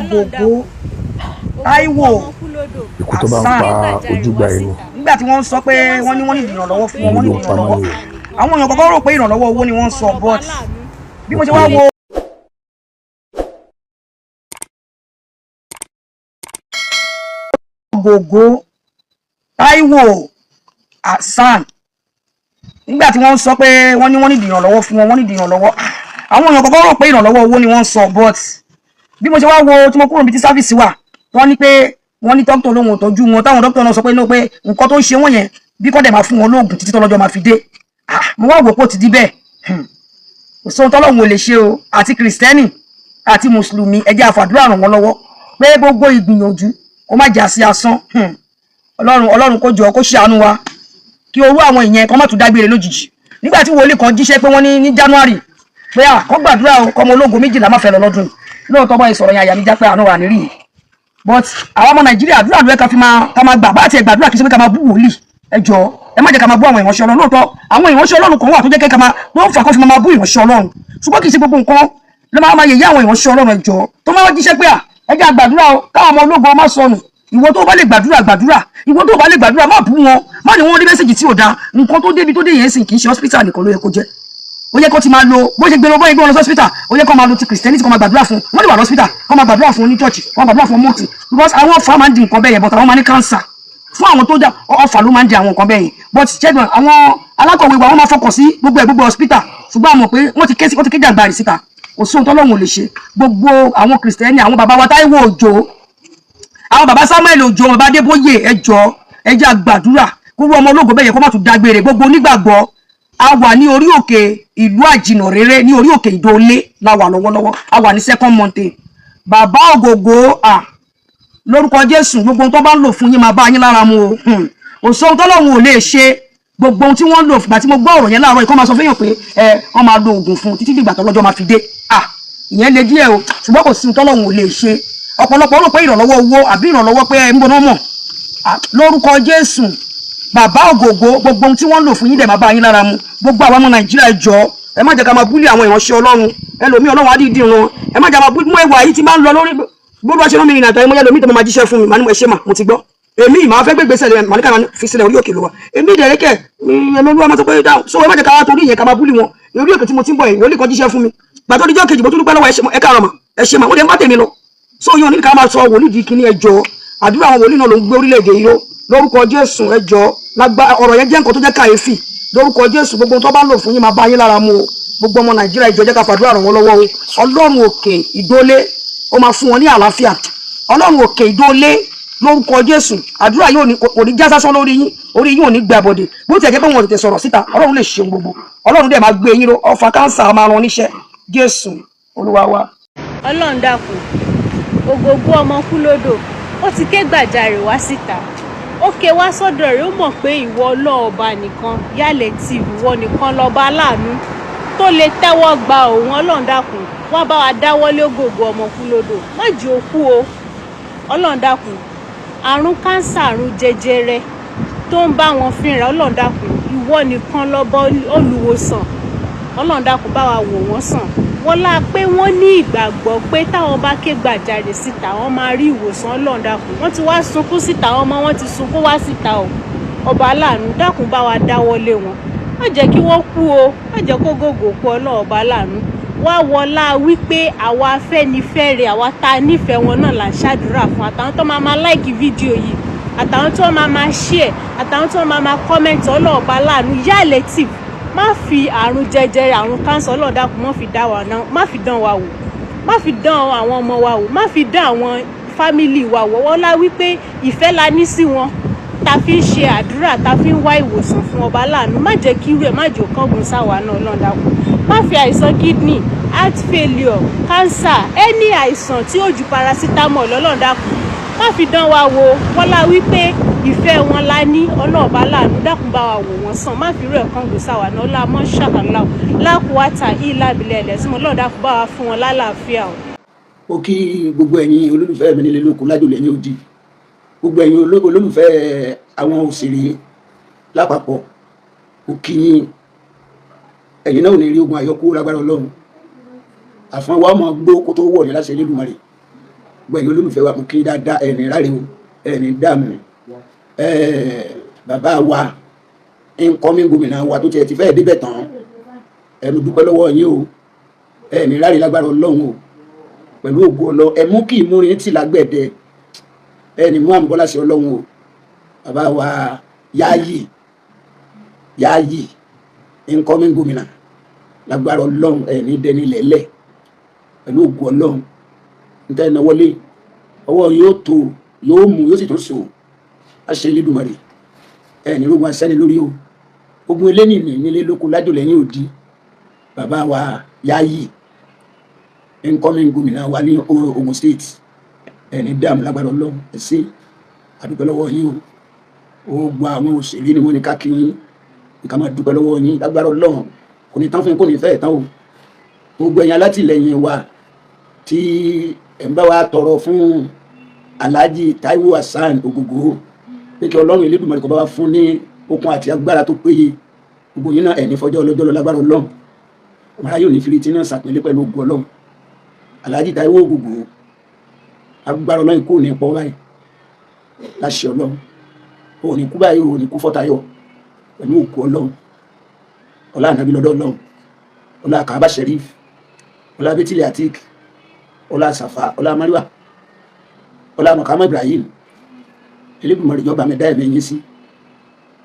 Ògògó Táíwò Ikú tó bá ń pa ojúgbà ẹni, nígbà tí wọ́n ń sọ pé wọ́n ní wọ́n ní ìrànlọ́wọ́ fún wọn, wọ́n ní òun ló ń pa ìrànlọ́wọ́. mọ́ni o. Àwọn èèyàn kọ́kọ́ rò pé ìrànlọ́wọ́ owó ni wọ́n ń sọ, but bí mo ṣe wá wo Ògògó Táíwò Hasan, nígbà tí wọ́n ń sọ pé wọ́n ní wọ́n ní ìrànlọ́wọ́ fún wọn, wọ́n ní ìrànlọ́wọ́. Àwọn èèyàn kọ́kọ́ rò pé ìrànlọ́wọ́ owó ni wọ́n ń sọ, but bí mo ṣe wá wo tí mo kúrò níbi tí service wà, wọ́n ní pé wọ́n ní dókítà olóhùn ìtọ́jú wọn, táwọn dókítà náà sọ pé ní pé nǹkan tó ń ṣe wọ́n yẹn, bí kọ́ dẹ̀ máa fún wọn lóògùn títí tọ́lọ́jọ́ máa fi dé. Ah, mo wá wò pé ó ti di bẹ́ẹ̀. Kò sóhun tọ́lọ́hun ò lè ṣe o. Àti kìrìsìtẹ́nì àti mùsùlùmí, ẹ jẹ́ àfàdúrà ràn wọ́n lọ́wọ́ pé gbogbo ìgbìyànjú kó má jà sí asán. Ọlọ́run, Ọlọ́run kó jọ kó ṣàánú wa, kí orú àwọn ìyẹn kó má tún dágbére lójijì. Nígbà tí wòlíì kan jíṣẹ́ pé wọ́n ní ní January pé à kó gbàdúrà o, kọ́mọ ológo 12 má fẹ́ lọ lọ́dún yìí. Lóòótọ́ bọ́ ìsọ̀rọ̀ yẹn, àyà mi já pé àánú wà nírì yìí, but àwọn ọmọ Nàìjíríà, àdúrà ló yẹ ká fi máa ká máa gbà. Bá tiẹ̀ gbàdúrà, kì í ṣe pé ká máa bú wòlíì. Ẹ jọ̀ọ́, ẹ má jẹ́ ká máa bú àwọn ìránṣẹ́ Ọlọ́run. Lóòótọ́, àwọn ìránṣẹ́ Ọlọ́run kan wà tó jẹ́ kẹ́ ká máa tó ń fà kó fi máa bú ìránṣẹ́ Ọlọ́run, ṣùgbọ́n kì í ṣe gbogbo nǹkan ló máa máa yẹ̀yẹ́ àwọn ìránṣẹ́ Ọlọ́run. Ẹ jọ̀ọ́, tó máa jíṣẹ́ pé à ẹ jẹ́ àgbàdúrà o, káwọn ọmọ ológo má sọnù. Ìwọ tó bá lè gbàdúrà, gbàdúrà. Ìwọ tó bá lè gbàdúrà, má bú wọn, má ní wọn rí message tí ò da. Nǹkan tó débi tó dé yẹn sìn, kì í ṣe hospital nìkan ló yẹ kó jẹ́. Ó yẹ kó ti máa lo bó ṣe gbé lọ, bóyá gbé wọn lọ sí hospital, ó yẹ kó máa lo ti Christianity, kó máa gbàdúrà fún wọn. Lè wà lọ́sítà, kó máa gbàdúrà fún ní church, kó máa gbàdúrà fún mọ́ọ̀tì, because àwọn ọ̀fà máa ń di nǹkan bẹ́ẹ̀ yẹn, but àwọn máa ní cancer fún àwọn tó dá ọ̀fà ló máa ń di àwọn nǹkan bẹ́ẹ̀ yẹn. But ṣẹ́gun àwọn alákọ̀wé wa, wọ́n máa fọkàn sí gbogbo ẹ̀, gbogbo hospital, ṣùgbọ́n àmọ̀ pé wọ́n ti ké sí, wọ́n ti ké jàǹgbàrì síta. Kò sí ohun tọ́lọ́run ò lè ṣe. Gbogbo àwọn kìrìsìtẹ́nì, àwọn bàbá wa Táíwò Òjó, àwọn bàbá Samuel Òjó, bàbá Adébóyè, ẹ jọ̀ọ́, ẹ jẹ́ àgbàdúrà kó wọ́n ọmọ ológo bẹ́ẹ̀ yẹn kó má tún dágbére. Gbogbo onígbàgbọ́, a wà ní orí òkè ìlú àjìnà rere, ní orí òkè Ìdólé la wà lọ́wọ́lọ́wọ́. A wà ní second mountain. Bàbá Ògògó, à lórúkọ Jésù, gbogbo ohun tó bá ń lò fún yín máa bá yín lára mu o. Kò sóhun tọ́lọ́run ò lè ṣe. Gbogbo ohun tí wọ́n ń lò fìgbà tí mo gbọ́ ọ̀rọ̀ yẹn láàárọ̀ ìkọ́ máa sọ fẹ́yàn pé ẹ wọ́n máa lo oògùn fún títí dìgbà tọ́lọ́jọ́ máa fi dé. À ìyẹn le díẹ̀ o, ṣùgbọ́n kò sí ohun tọ́lọ́run ò lè ṣe. Ọ̀pọ̀lọpọ̀ rò pé ìrànlọ́wọ́ owó àbí ìrànlọ́wọ́ pé ẹ ń bọ́ná mọ̀. Lórúkọ Jésù, bàbá Ògògó, gbogbo ohun tí wọ́n ń lò fún yín dẹ̀ máa bá yín lára mu. Gbogbo àwọn ọmọ Nàìjíríà, ẹ jọ̀ọ́, ẹ má jẹ́ ká máa bully àwọn ìránṣẹ́ Ọlọ́run. Ẹlòmíì, Ọlọ́run á dìídì wọn. Ẹ má jẹ́ ká máa bully mú ẹwà yìí tí máa ń lọ lórí gbogbo aṣọ mi ìrìnàjò. Ẹmọ ẹlòmíì tó máa jíṣẹ́ fún mi, màá ní ẹ ṣé mà, mo ti gbọ́. Èmi màá fẹ́ gbégbèsè rẹ̀, màá ní ká fi sílẹ̀, orí òkè ló wà. Èmi ìdẹ̀rẹ́kẹ̀ ẹ̀mí Olúwa máa sọ pé dáhùn so. Ẹ má jẹ́ ká torí ìyẹn ká máa bully wọn. Orí òkè tí mo ti ń bọ̀ yìí, wòlíì kan jíṣẹ́ fún mi gbàtọ́ díjọ́ kejì, mo tún dúpẹ́ lọ́wọ́ ẹ káàárọ̀ mà, ẹ ṣé mà, ó dẹ̀ ń bá tèmi lọ. So yóò ní ká máa sọ wòlíì di kíní. Ẹ jọ̀ọ́, àdúrà àwọn wòlíì náà ló ń gbé orílẹ̀-èdè yìí ró. Lórúkọ Jésù, ẹ jọ̀ọ́, lágbá ọ̀rọ̀ yẹn jẹ́ nǹkan tó jẹ́ kàyéfì. Lórúkọ Jésù, gbogbo tó bá ń lò fún yín máa bá yín lára mu o. Gbogbo ọmọ Nàìjíríà, ẹ jọ̀ọ́, jẹ́ ká fàdúrà ràn wọ́n lọ́wọ́ o. Ọlọ́run òkè Ìdólé, ó máa fún wọn ní àlàáfíà. Ọlọ́run òkè Ìdólé, lórúkọ Jésù, àdúrà yóò ní kò ní já sásán lórí yín, orí yín ò ní gbà bọ̀dẹ̀. Bó tiẹ̀ jẹ́ pé wọn ò tètè sọ̀rọ̀ síta, Ọlọ́run lè ṣeun gbogbo. Ọlọ́run dẹ̀ máa gbé yín ró. Ọfà cancer máa ran níṣẹ́. Jésù Olúwa wa. Ọlọ́run dákun, Ògògó ọmọ kúlódò, ó ti ké gbàjarè wá síta, ó ké wá sọ́dọ̀ rẹ̀. Ó mọ̀ pé ìwọ ọlọ́ọ̀ba nìkan yálẹ̀ tí ìwọ nìkan lọ́ba aláàánú tó lè tẹ́wọ́ gba òun. Ọlọ́run dákun, wá bá wa dáwọ́lé Ògògó ọmọ kúlódò, má jẹ́ ó kú o. Ọlọ́run dákun, àrùn cancer, àrùn jẹjẹrẹ tó ń bá wọn fínra, Ọlọ́run dákun, ìwọ nìkan lọ́ba olùwòsàn. Ọlọ́run dákun, bá wa wò wọ́n sàn. Wọ́n lá pé wọ́n ní ìgbàgbọ́ pé táwọn bá ké gbàjarè síta, wọ́n máa rí ìwòsàn. Ọlọ́run dákun, wọ́n ti wá sunkún síta, àwọn ọmọ wọn ti sunkún wá síta o. Ọba aláàánú dákun, bá wa dáwọ́lé wọn, má jẹ́ kí wọ́n kú o, má jẹ́ kó gògò kú. Ọlọ́run ọba aláàánú, wá wọlá wípé àwa Afẹ́nifẹ́re, àwa tá a nífẹ̀ẹ́ wọn náà là ń ṣàdúrà fún, àtàwọn tó máa máa like fídíò yìí, àtàwọn tó máa máa share, àtàwọn tó máa máa comment. Ọlọ́run ọba aláàánú, yá Lateef, má fi àrùn jẹjẹrẹ, àrùn cancer, Ọlọ́run dákun, má fi dá wa náà, má fi dán wa wò, má fi dán àwọn ọmọ wa wò, má fi dán àwọn family wa wò. Wọ́n lá wípé ìfẹ́ la ní sí wọn ta fi ń ṣe àdúrà, ta fi ń wá ìwòsàn fún. Ọba láàánú, má jẹ́ kí irú ẹ̀ má jò kángun sáwa náà. Ọlọ́run dákun, má fi àìsàn kidney, heart failure, cancer, any àìsàn tí ó ju paracetamol, Ọlọ́run dákun, má fi dán wa wò. Wọ́n lá wípé ìfẹ́ wọn la ní. Ọlọ́ọ̀bá láàánú dákun, bá wa wò wọ́n sàn, má fi irú ẹ̀ kángun sáwa náà. Ọlá mọ́ ṣàkàlà lákùúwátà ìlàbílẹ̀ ẹ̀lẹ́sìn. Ọlọ́run dákun, bá wa fún wọn lálàáfíà o. Ó kí gbogbo ẹ̀yin olólùfẹ́ mi nílé lóko, lájò lẹ́yìn odi, gbogbo ẹ̀yin olólùfẹ́ àwọn òṣèré lápapọ̀, ó kí yín. Ẹ̀yin náà ò ní rí ogun àyọkú lágbára Ọlọ́run. Àfọ̀n wa ọmọ gbó kó tó wọ̀ ní láṣẹ Elédùmarè. Gbogbo ẹ̀yin olólùfẹ́ wa, mo kí dáadáa. Ẹ̀ní ráre o, ẹ̀ní dààmú. Bàbá wa, incoming gómìnà wa tó tiẹ̀ ti fẹ́ẹ̀ débẹ̀ tán, ẹ mo dúpẹ́ lọ́wọ́ yín o. Ẹ̀ní ráre lágbára Ọlọ́run o, pẹ̀lú ògo ọlọ ẹ mú kí ìmúrin tì lágbẹ̀dẹ. Ẹni mú àmúbọ́lá sí Ọlọ́run o. Bàbá wa Yáyì, Yáyì incoming gómìnà, lágbára Ọlọ́run, ẹni dẹni lẹ́lẹ̀ pẹ̀lú ògo Ọlọ́run. Níta ẹ̀nà wọlé ọwọ́ yóò tó, yóò mú, yóò sì tún so àṣẹ Elédùmarè. Ẹni rógun asẹ́ni lórí o, ogun elénìní nílé lóko lájò lẹ́yìn òdi. Bàbá wa Yáyì, incoming gómìnà wa ní Ogun State, ẹni dààmú lágbára Ọlọ́run. Ẹ ṣé, àdúpẹ́ lọ́wọ́ yín o. Ó gba àwọn òṣèré ni wọ́n ní ká kí yín, ní ká máa dúpẹ́ lọ́wọ́ yín. Lágbára Ọlọ́run, kò ní tán fún yín, kò ní fẹ́ẹ̀ tán o. Gbogbo ẹ̀yin alátìlẹyìn wa tí ẹ̀ ń bá wa tọrọ fún Alhaji Taiwo Hasan Ogogo pé kí Ọlọ́run Elédùmarè kó bá wa fún ní okun àti agbára tó péye, gbogbo yín náà, ẹ̀ ní fọjọ́ ọlọ́jọ́ lọ lágbára Ọlọ́run. Ọmọ aráyé ò ní fi tí náà sàpínlẹ̀ pẹ̀lú ògùn Ọlọ́run. Alhaji Taiwo Ogogo, agbára Ọlọ́run, kò ní pọ̀ báyìí láṣẹ Ọlọ́run. Ò ní kú báyìí, ò ní kú fọ́tayọ̀ pẹ̀lú òkú Ọlọ́run. Ọlá ànábì lọ́dọ̀ Ọlọ́run, ọlá Kaaba Sherif, ọlá Bẹ́tìlẹ̀ Atik, ọlá Safa, ọlá Mariwa, ọlá Mọ̀kámọ́ Ibrahim. Elédùmarè jọba mi dá ẹ̀mí yín sí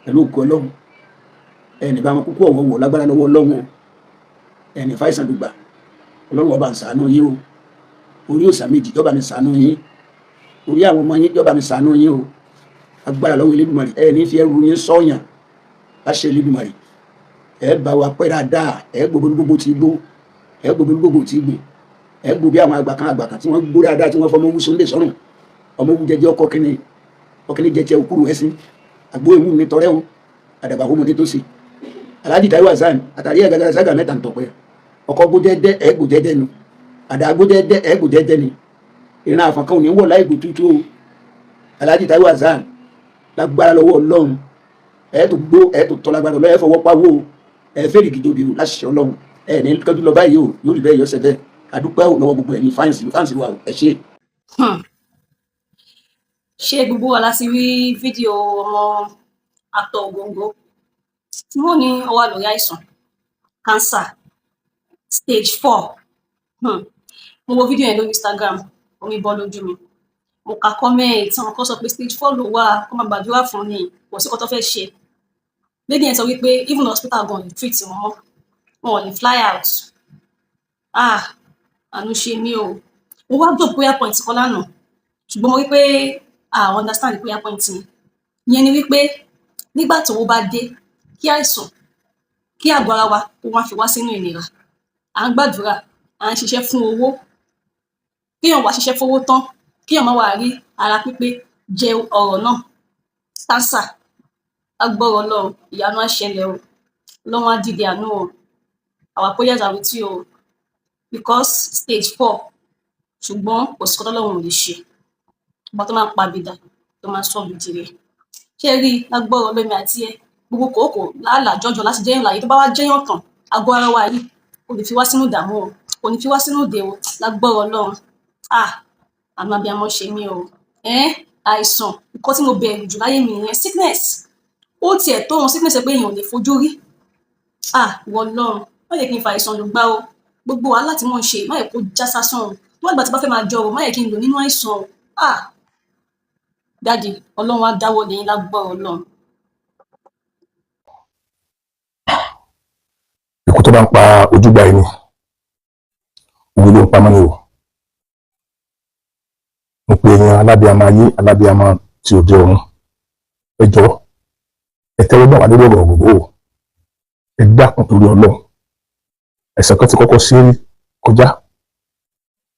pẹ̀lú òkú Ọlọ́run. Ẹnì bá wọn kúkú ọ̀wọ́ wọ̀ lágbára lọ́wọ́ Ọlọ́run o. Ẹnì fàìsàn dùgbà. Ọlọ́run ọba ń ṣàánú yín o. Orí òòṣà méjì jọba mi ṣàánú yín, orí àwọn ọmọ yín jọba mi ṣàánú yín o. Agbára lọ́wọ́ Elédùmarè, ẹ ní fi ẹrù yín sọ̀yàn láṣẹ Elédùmarè. Ẹ bá wa pẹ́ dáadáa. Ẹ gbogbo gbogbo ti gbó, ẹ gbogbo gbogbo ti gbò, ẹ gbó bí àwọn àgbà kan, àgbà kan tí wọ́n gbó dáadáa, tí wọ́n fọmọ owó sóńdè sọ́rùn. Ọmọ owó jẹjẹ ọkọ kínní ọkìnní jẹjẹ òkúrú ẹsìn àgbo ewu mi tọrẹ o. Àdàbà homo ní tòsí. Alhaji Taiwo Hasan àtàrí ẹ̀gàgàrà sága mẹ́ta ń tọpẹ́ ọkọ̀ gbójẹ́dẹ́, ẹ̀ gbójẹ́dẹ́ nu àdá gbójẹ́dẹ́, ẹ̀ gbójẹ́dẹ́ ni. Ìran àfọ̀nkàn ò ní wọ̀ láì gbò tútù o. Alhaji Taiwo Hasan, lágbára lọ́wọ́ Ọlọ́run, ẹ̀ tó gbó, ẹ̀ tó tọ́ lágbára Ọlọ́run. Ẹ̀ fọwọ́ pawó, ẹ̀ fẹ́rì gidi o láṣẹ Ọlọ́run. Ẹ̀ ní kẹ́jú lọ báyìí o, yóò rí bẹ́ẹ̀, yọ̀ọ́sẹ̀ bẹ́ẹ̀. Àdúpẹ́ o lọ́wọ́ gbogbo ẹ̀yin fans wa o. Ẹ ṣé. Ṣé gbogbo wa la ti rí fídíò ọmọ àtọ Ògòǹgò tí wọn ní ó wà lórí àìsàn cancer stage 4? Mo wo fídíò yẹn lórí Instagram, omi bọ́ lójú mi. Mo ka comment, àwọn kan sọ pé stage 4 ló wà, kó máa gbàdúrà fún ni, kò sí nǹkan tó fẹ́ ṣe. Lady yẹn sọ wípé even hospital gan lè treat wọn mọ́, wọn ò lè fly out. Ah, àánú ṣe mí o. Mo wá gbọ́ prayer point kan lánàá, ṣùgbọ́n mo rí pé I understand the prayer point yẹn. Ìyẹn ni wípé nígbà tówó bá dé, kí àìsàn kí àgọ́ ara wa kó wá fi wá sínú ìnira. À ń gbàdúrà, à ń ṣiṣẹ́ fún owó, kéèyàn wá ṣiṣẹ́ fowó tán, kéèyàn má wàá rí ara pípé jẹ ọ̀rọ̀ náà. Cancer, agbọ́rọ̀ Ọlọ́run, ìyanu á ṣẹlẹ̀ o. Ọlọ́run á dìde àánú o. Our prayers are with you o, because stage 4, ṣùgbọ́n kò sí kọ́tọ́ Ọlọ́run ò lè ṣe. Ọba tó máa ń pa bìdà, tó máa ń sọ bìdìrẹ, ṣé rí lágbọ́rọ̀ Ọlọ́mi àti ẹ, gbogbo kòókò làálàá jọjọ láti jẹ́yàn láàyè. Tó bá wá jẹ́yàn tán, àgọ́ ara wa yìí kò ní fi wá sínú ìdààmú o, kò ní fi wá sínú ìdè o lágbọ́rọ̀ Ọlọ́run. Ah, àánú abiyamọ ṣe mí o. Àìsàn, nǹkan tí mo bẹ̀rù jù láyé mi nìyẹn, sickness. Ó tiẹ̀ tó wọn sickness pé èèyàn ò lè fojú rí. Ah, ìwọ Ọlọ́run, má jẹ́ kí n fa àìsàn lò gbá o. Gbogbo wàhálà tí mò ń ṣe, má yẹ kó já sásán o. Tó bá ìgbà tí bá fẹ́ máa jọ o, má yẹ kí n lò nínú àìsàn o. Ah, daddy, Ọlọ́run á dáwọ́ lé yín lágbára Ọlọ́run. Ikú tó bá ń pa ojúgbà ẹni, òwe ló ń pamọ́ ni o. Mo pe ẹ̀yin alábíàmọ ayé, alábíàmọ tí òde ọ̀run, ẹ jọ̀ọ́, ẹ tẹ́wọ́ gbà wá lórí ọ̀rọ̀ Ògògó o. Ẹ dákun torí Ọlọ́run. Ẹ̀sán kan ti kọ́kọ́ sí kọjá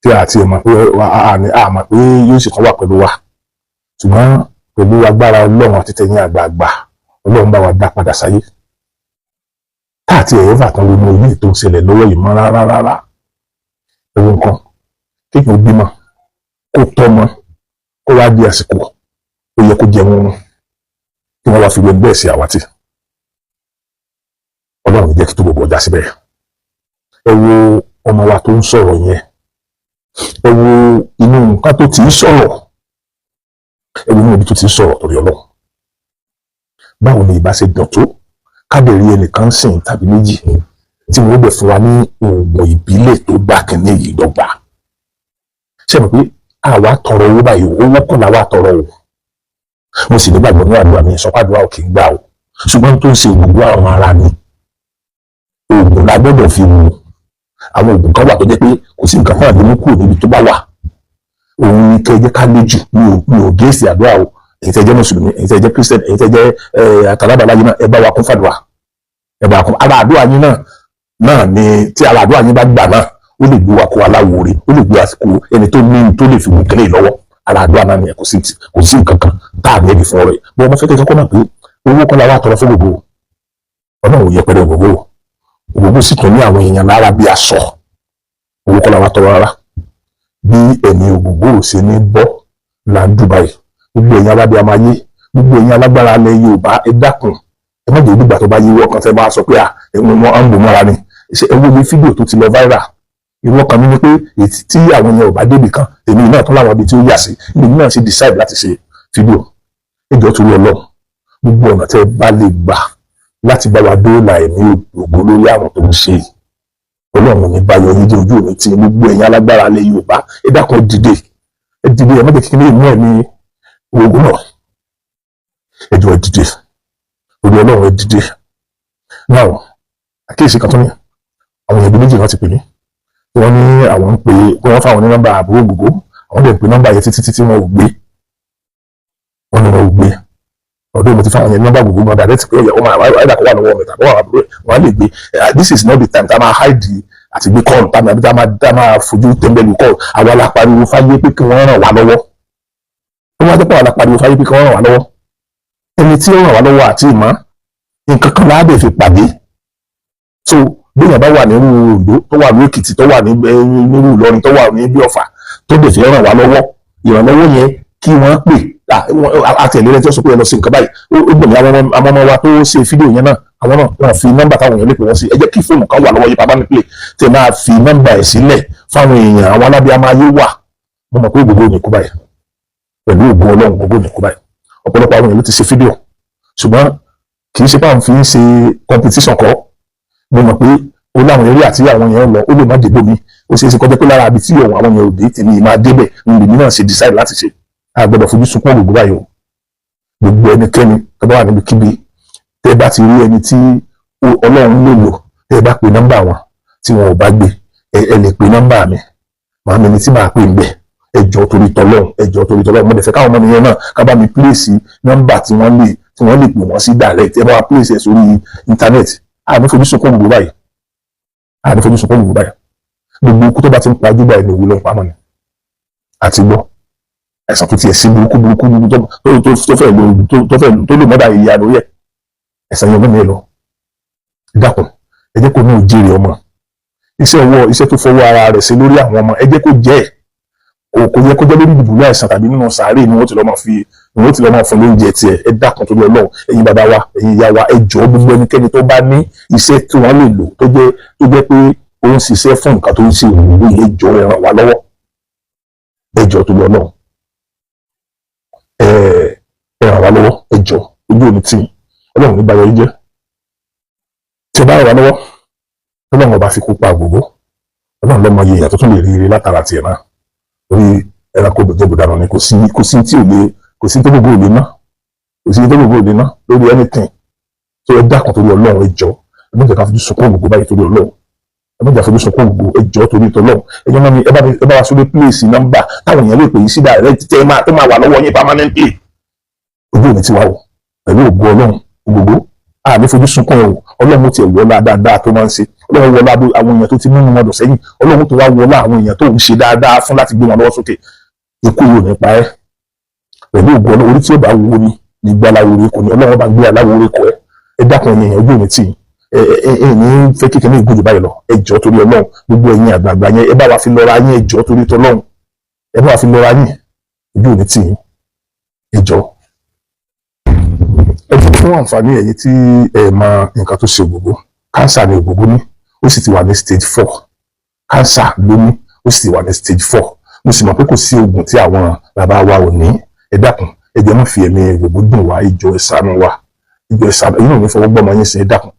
tí a ti mọ̀ pé a mọ̀ pé yóò sì tún wà pẹ̀lú wa, ṣùgbọ́n pẹ̀lú agbára Ọlọ́run àti tẹ̀yìn àgbààgbà, Ọlọ́run bá wa dá padà sáyé. Káàtì ẹ̀yẹ́ fà tán ronú ilé tó ń ṣẹlẹ̀ lọ́wọ́ yìí mọ́ rárá rárá. Ẹ̀wọ̀n nǹkan kéèyàn bímọ, kó tọ́mọ, kó wá di àsìkò ó yẹ kó jẹun oorun, kí wọ́n wá fi wé bẹ́ẹ̀ sí àwátì. Ọlọ́run jẹ́ kí tó gbogbo ọjà síbẹ̀. Ẹ wo ọmọ wa tó ń sọ̀rọ̀ yẹn. Ẹ wo inú nǹkan tó ti ń sọ̀rọ̀, ẹ wo inú ibi tó ti ń sọ̀rọ̀. Torí Ọlọ́run, báwo ni ìbá ṣe dùn tó kábẹ̀rí ẹnìkan sìn tàbí méjì tí wọ́n bẹ̀ fún wa ní oògùn ìbílẹ̀ tó bá kìíní yìí dọ́gba? Ṣé mo pé àwa tọrọ owó báyìí? Owó kọ́ làwa tọrọ o. Mo sì nígbàgbọ́ ní àdúrà mi, sọ pé àdúrà ò kì í gbà o, ṣùgbọ́n tó ń ṣe ògùn àwọn ará mi, oògùn la gbọ́dọ̀ fi wù. Àwọn oògùn kan wà tó jẹ́ pé kò sí nǹkan fún àdéhùn kúrò níbi tó bá wà. Òun ni kẹ́ ẹ jẹ́ ká lójú. Mi ò gẹ́sì àdúrà o. Èyí tẹ́ jẹ́ mùsùlùmí, èyí tẹ́ jẹ́ Christian, èyí tẹ́ jẹ́ àtàlábàláyé náà, ẹ bá wa kún fàdúrà, ẹ bá wa kún ara àdúrà yín náà ni. Tí ara àdúrà yín bá gbà náà, ó lè gbé wa kó aláwòrè, ó lè gbé wa kó ẹni tó ní tó lè fi wù kẹ́lẹ́ lọ́wọ́. Ara àdúrà náà ni. Kò sí nǹkan kan tá a ní ẹbí fún ọ̀rọ̀ yìí bí wọ́n fẹ́ kẹ́kẹ́ kọ́ náà pé owó kọ́ la wá tọrọ fún gbogbo. Ọlọ́run ò yẹpẹrẹ gbogbo. Gbogbo sì tún ní àwọn èèyàn lára bí aṣọ. Owó kọ́ la wá tọrọ rárá. Bí ẹ̀mí ògògbò ò ṣe ní bọ́ là ń Dubai. Gbogbo ẹ̀yin alábíàmọ ayé, gbogbo ẹ̀yin alágbára alẹ́ Yorùbá, ẹ dákun, ẹ má jẹ́ ìdígbà tó bá yíwọ́ kan tẹ́ bá sọ pé à ẹ̀wọ̀n wọn á ń bò mọ́ra ni. Ṣe ẹ wo ní fídíò tó ti lọ viral? Ìwọ kan mi ni pé èyí tí àwọn èèyàn ò bá débì kan, èmi náà tún láwọn ibi tí ó yà sí. Èmi náà ṣe decide láti ṣe fídíò. Ẹ jọ̀ọ́, torí Ọlọ́run, gbogbo ọ̀nà tẹ́ ẹ bá lè gbà láti bá wa dóòlà ẹ̀mí ògo lórí àwọn tó ń ṣe yìí, Ọlọ́run ní báyọ̀ yín jẹ́. Ojú òní tí gbogbo ẹ̀yin alágbára alẹ́ Yorùbá, ẹ dákun, ẹ dìde, ẹ dìde. Ẹ má jẹ́ kíkiri mú ẹ̀mí ogun náà. Ẹ jọ̀ọ́, ẹ dìde. Orí Ọlọ́run, ẹ dìde. Now, àkíyèsí kan tó ní àwọn èèyàn bíi méjì náà ti pè mí. Wọ́n ní àwọn ń pè wọ́n fáwọn ní nọ́mbà àbúrò gbogbo. Àwọn dẹ̀ ń pè nọ́mbà yẹn títí títí, wọn ò gbé. Wọ́n ní wọn ò gbé. Ọdún mo ti fáwọn yẹn ní nọ́mbà gbogbo gan direct pé ó máa wáyé kó wà lọ́wọ́ mi tàbí wọ́n àbúrò wọn á lè gbé. This is not the time tá a máa hide àti gbé call tàbí tá a máa fojú tẹ́ńbẹ́lú call. Àwa la pariwo fáyé pé kí wọ́n ràn wá lọ́wọ́. Ó wá jẹ́ pé àwa la pariwo fáyé pé kí wọ́n ràn wá lọ́wọ́. Ẹni tí ó ràn wá lọ́wọ́ àti ìmọ̀ nǹkan kan láàbẹ̀ fi pàdé. So béèyàn bá wà nírú Oǹdó, tó wà ní Èkìtì, tó wà ní nírú Ìlọrin, tó wà ní bí Ọ̀fà, tó dẹ̀ fi ràn wá lọ́wọ́, ìrànlọ́wọ́ yẹn kí wọ́n pè àtẹ̀lé rẹ tí ó sọ pé ẹ lọ sí nǹkan báyìí. Ó gbọ̀n ní àwọn ọmọ wa tó ṣe fídíò yẹn náà, àwọn náà wọ́n fi nọ́mbà táwọn èèyàn lè pè wọ́n sí. Ẹ jẹ́ kí fóònù kan wà lọ́wọ́ yìí permanently tí ẹ máa fi nọ́mbà ẹ̀ sílẹ̀ fáwọn èèyàn. Àwọn alábíàmọ ayé wà. Mo mọ̀ pé gbogbo ò ní kú báyìí. Pẹ̀lú ògùn Ọlọ́run, gbogbo ò ní kú báyìí. Ọ̀pọ̀lọpọ̀ àwọn èèyàn ló ti ṣe fídíò, ṣùgbọ́n kì í ṣe pé àwọn fi ń ṣe competition kọ́. Mo mọ̀ pé ó láwọn eré àti àwọn èèyàn lọ, ó lè má débò mi. Ó ṣeé ṣe kọjá pé lára àbí tí òun àwọn èèyàn ò dé, tèmi máa débẹ̀ ní. Lèmi náà ṣe decide láti ṣe. A gbọ́dọ̀ fojú sunkún ògùn báyìí o. Gbogbo ẹnikẹ́ni tó bá wà níbikíbi, tẹ́ bá ti rí ẹni tí Ọlọ́run lè lò, tẹ́ bá pe nọ́mbà wọn tí wọn ò bá gbé, ẹ lè pe nọ́mbà mi, màá mi ní tí màá pè ń bẹ̀. Ẹ jọ̀ọ́, torí tọlọ́run, ẹ jọ̀ọ́, torí tọlọ́run. Mo dẹ̀ fẹ́ káwọn ọmọ mi yẹn náà ká bá mi place nọ́mbà tí wọ́n lè pè wọ́n sí direct. Ẹ bá wa place ẹ̀ sórí internet. A ní fojú sunkún gbogbo báyìí, a ní fojú sunkún gbogbo báyìí. Gbogbo ikú tó bá ti ń pa ojú báyìí ní òwúlọ̀ ìpamọ́ ni. Àti gbọ́ àìsàn tó tiẹ̀ sí burúkú burúkú tó fẹ́ lò tó fẹ́ tó lò mọ́dà ìyá lórí ẹ̀, ẹ̀sán yẹn mímí lọ. Dákun, ẹ jẹ́ kó ní òjèrè ọmọ. Iṣẹ́ ọwọ́, iṣẹ́ tó fọwọ́ ara rẹ̀ ṣe lórí àwọn ọmọ, ẹ jẹ́ kó jẹ́ ẹ̀. Kò yẹ kó jẹ́ lórí ìdùbúlẹ̀ àìsàn tàbí nínú sàárè ni wọ́n ti lọ́ máa fi ni wọ́n ti lọ́ máa fún lóúnjẹ tiẹ̀. Ẹ dákun, torí Ọlọ́run, ẹ̀yin bàbá wa, ẹ̀yin ìyá wa, ẹ jọ̀ọ́, gbogbo ẹnikẹ́ni tó bá ní iṣẹ́ tí wọ́n lè lò tó jẹ́ pé ó ń ṣiṣẹ́ fún nǹkan tó ń ṣe òwúrò yìí, ẹ jọ̀ọ́, ẹ ràn wá lọ́wọ́. Ẹ jọ̀ọ́, torí Ọlọ́run, ẹ ràn wá lọ́wọ́. Ẹ jọ̀ọ́, ojú òní tì, Ọlọ́run ní báyọ̀ yín jẹ́. Tí ẹ bá ràn wá lọ́wọ́, Ọlọ́run ọba fi kú pa gbogbo. Ọlọ́run lọ́mọ iye ìyà tó tún lè rí ire látara tiẹ̀ náà orí ẹranko jẹgùdànù ni. Kò sí tí ò lè, kò sí tó gbogbo ò lè ná, kò sí tó gbogbo ò lè ná lórí anything. Tó ẹ dákun, torí Ọlọ́run, ẹ jọ̀ọ́, ẹ má jẹ́ ká fojú sunkún gbogbo báyìí. Torí Ọlọ́run, ẹ má jẹ́ ká fojú sunkún gbogbo. Ẹ jọ̀ọ́, torí tọlọ́run, ẹ̀yin náà ni ẹ bá wa sórí place nọ́mbà táwọn èèyàn lè pè yín sí direct tẹ́ ẹ máa tó máa wà lọ́wọ́ yín permanently. Ojú òní ti wá o. Pẹ̀lú ògo Ọlọ́run, ògògó àmì fojú sunkún ẹ̀ o. Ọlọ́run ti wọlá dáadáa tó máa ń ṣe. Ọlọ́run wọlá àwọn èèyàn tó ti múnú wọn dùn sẹ́yìn. Ọlọ́run tó wá wọlá àwọn èèyàn tó ń ṣe dáadáa fún láti gbé wọn lọ́wọ́ sókè. Ikú yóò ní pa ẹ́. Pẹ̀lú ògo Ọlọ́run, orí tí ó bá wo ni nígbà aláwòrè kò ní. Ọlọ́run bá gbé aláwòrè kọ ẹ. Ẹ dákun, ẹ̀yin èèyàn, ojú òní tì ẹ. Ẹ ẹ ní fẹ́ kékeré ní ìgbòjò báyìí lọ. Ẹ jọ̀ọ́, torí Ọlọ́run, gbogbo ẹ̀yin àgbààgbà yẹn, ẹ bá wa fi lọ́ra yín. Ẹ jọ̀ọ́, torí tọlọ́run, ẹ bá wa fi lọ́ra yín. Ojú òní tì yín. Ẹ jọ̀ọ́, ẹ jọ̀ọ́. Fún àǹfààní ẹ̀yin tí ẹ mọ nǹkan tó ṣe ògógó, cancer ni ògógó ní. Ó sì ti wà ní stage 4. Cancer ló ní. Ó sì wà ní stage 4. Mo sì mọ̀ pé kò sí oògùn tí àwọn bàbá wa ò ní. Ẹ dákun, ẹ jẹ́ má fi ẹ̀mí gbogbo dùn wá. Ìjọ, ẹ ṣàánú wa. Ìjọ, ẹ ṣàánú. Èyí náà ní fọwọ́ gbọ́mọ yín sí. Ẹ dákun,